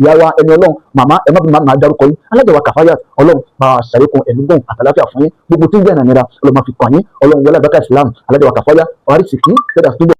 ìyá wa ẹni Ọlọ́run, màmá, ẹ má bí màmá dárúkọ yín. Alhaji wa Kàfáyà, Ọlọ́run bá wa ṣàlékún ẹ̀mígùn àtàláfíà fún yín. Gbogbo tí ń jẹ́ ìnira, Ọlọ́run máa fi kàn yín. Ọlọ́run wọlé àbákà Islam. Alhaji wa Kàfáyà ọ̀hárísìkí tẹ́lẹ̀ túbọ̀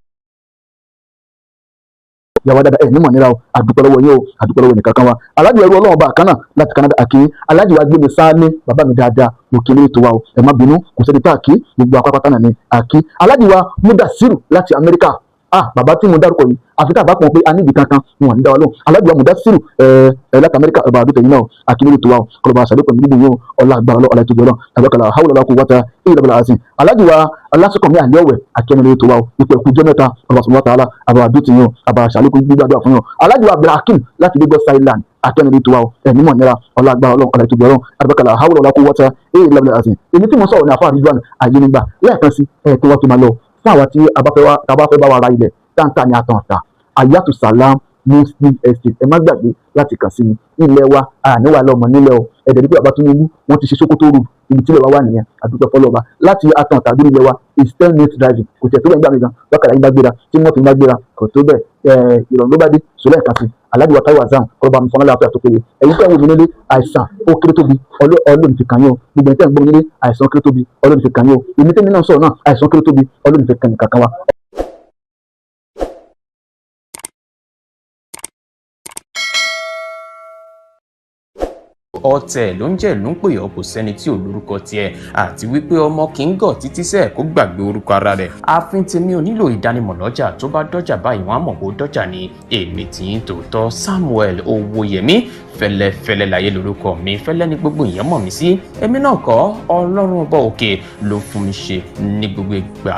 yàwá dáadáa ẹ nímọ̀ nira o. Àdúpẹ́ lọ́wọ́ yín o, àdúpẹ́ lọ́wọ́ nìkan kan wa. Alájì ẹrú Ọlọ́run ọba àkànnà láti Canada, àkíyín. Alájì wa gbé mi sáálé, bàbá mi dáadáa, mo kí ní ètò wa o. Ẹ má bínú, kò sẹ́ni tá a kí, gbogbo apápátá náà ni àkí. Alájì wa Mudasiru láti Amẹ́ríkà, ah, bàbá tí mo dárúkọ yìí, àfi tá a bá pọ̀ pé a níbi kankan, wọn ní dá wa lóhùn. Alájì wa Mudasiru ẹ ẹ láti Amẹ́ríkà, ọba àdúgbò yìí náà àkí ní ètò wa o. Kọlọba àṣàlẹ̀ pẹ̀lú gbogbo yìí o. Ọlá agbára ọlá ìtòjú Ọlọ́run tàbí hawla wala quwwata illa billah. Azim alájì wa alásùkànmí àlẹ́wẹ̀ àkẹ́ni ní ètò wa o. Ipò ẹ̀kú jẹ́ mẹ́ta. Ọba subhanahu wa ta'ala àbá àdútì yìí o, àbá àṣàlẹ̀ gbígbàdúrà fún yìí o. Alájì wa Abdulhakeem láti Lagos Island, àkẹ́ni ní ètò wa o. Ẹ̀mí mọ̀ nira ọlá agbára Ọlọ́run ọlá ìtòjú Ọlọ́run àbákàlà hawla wala quwwata illa billah. Azim èmi tí mo sọ̀rọ̀ ní àfáà Ridwan Ayénígbà. Lẹ́ẹ̀kan sí ẹ̀ tó wá tó máa lọ fún àwa tí a bá fẹ́ bá wa ra ilẹ̀ táǹtà ní àtàntà Ayatu Salam Muslim Estate, ẹ má gbàgbé láti kàn sí mi. Ilẹ̀ wa àníwá lọ́mọ nílẹ̀ o. Ẹ̀dẹ̀ ní pé bàbá Tinubu wọ́n ti ṣe Sokoto Road, ibi tí ilẹ̀ wa wà nìyẹn. Àdúgbò fọlọ́ba láti àtàn tàbí ilẹ̀ wa is 10 minutes driving. Kò tẹ̀ tó bẹ́ẹ̀ nígbà mi gan wákàtí yín bá gbéra tí mọ́tò bá gbéra kò tó bẹ́ẹ̀. Ìrọ̀rùn ló bá dé. Sọlá ẹ̀ka sí Alhaji wa Taiwo Hassan, kọlọ́ba mi fọnà láàfin àtòkòyè. Ẹ̀yin tẹ́ ń wò mí nílé, àìsàn ó kéré tóbi Ọlọ́run fi kàn yín o. Gbogbo ẹ̀yin tẹ́ ń gbọ́ mi nílé, àìsàn ó kéré tóbi Ọlọ́run fi kàn yín o. Èmi tẹ́mi náà sọ̀rọ̀ náà, àìsàn ó kéré tóbi Ọlọ́run fi kàn nìkan kan wa. Ọ̀tẹ̀ ló ń jẹ́ ló ń pè ọ́, kò sẹ́ni tí ò lórúkọ tiẹ̀, àti wípé ọmọ kì í gọ̀ títí sẹ́ẹ̀ kó gbàgbé orúkọ ara rẹ̀. Ààfin tèmi ò nílò ìdánimọ̀ lọ́jà, tó bá dọ́jà báyìí wọ́n á mọ̀ kó dọ́jà ni. Èmi tì í tòótọ́, Samuel Owóyẹmí fẹlẹ́fẹlẹ́ láyé lórúkọ mi, fẹlẹ́ ní gbogbo èèyàn mọ̀ mí sí. Èmi náà kọ́, Ọlọ́run ọba òkè ló fún mi ṣe ní gbogbo ìgbà.